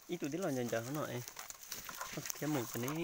Ib tug tib los ncaws ncaws hauv no es, koj thiab mus ces neb